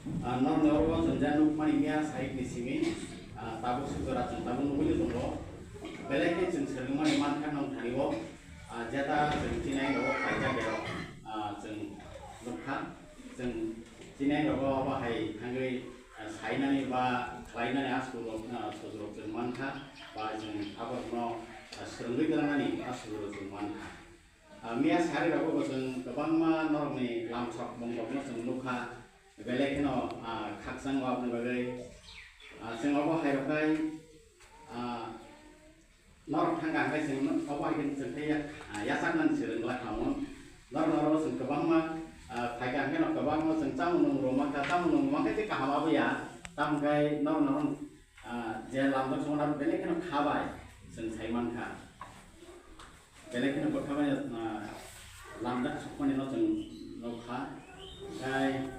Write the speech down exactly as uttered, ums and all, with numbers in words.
Ah, norok norok chwng je nukmani miya sahik ni simi, ah, tabuk sujora chwng tabuk nugwi tongo. Belai khe chwng swrwngmani mankha nong thani o, ah, jeta chwng chinai rogo khlaijak ya, ah, chwng nukha. Chwng chinai rogo abo hai thangwi, ah, sainani ba khlainani aswk rok, ah, sujorok chwng mankha, ba chwng aborokno, ah, swrwngwi twlangnani aswk rok chwng mankha. Ah, miya sari rogo bo chwng kwbangma norokni lamsok mung rokno chwng nukha, belai kheno, ah, khakchang o aboni bagwi. Ah, chwng obo hai rok khai, ah, norok thangkha hwnkhe chwng obo hai khe chwng khe ya-, ah, yachaknani swrwng lai kha mun. Norok norok chwng kwbangma, ah, phaikha hwnkhe no kwbangma chwng chamung nung rwma kha, chamung nung rwma khe tei kaham abo ya, tamo khe norok norok Ah, je lamjak songna belai kheno kha bai, chwng sai mankha. Belai kheno bo kha bai, ah, lamjak sokmani no chwng nukha. Tei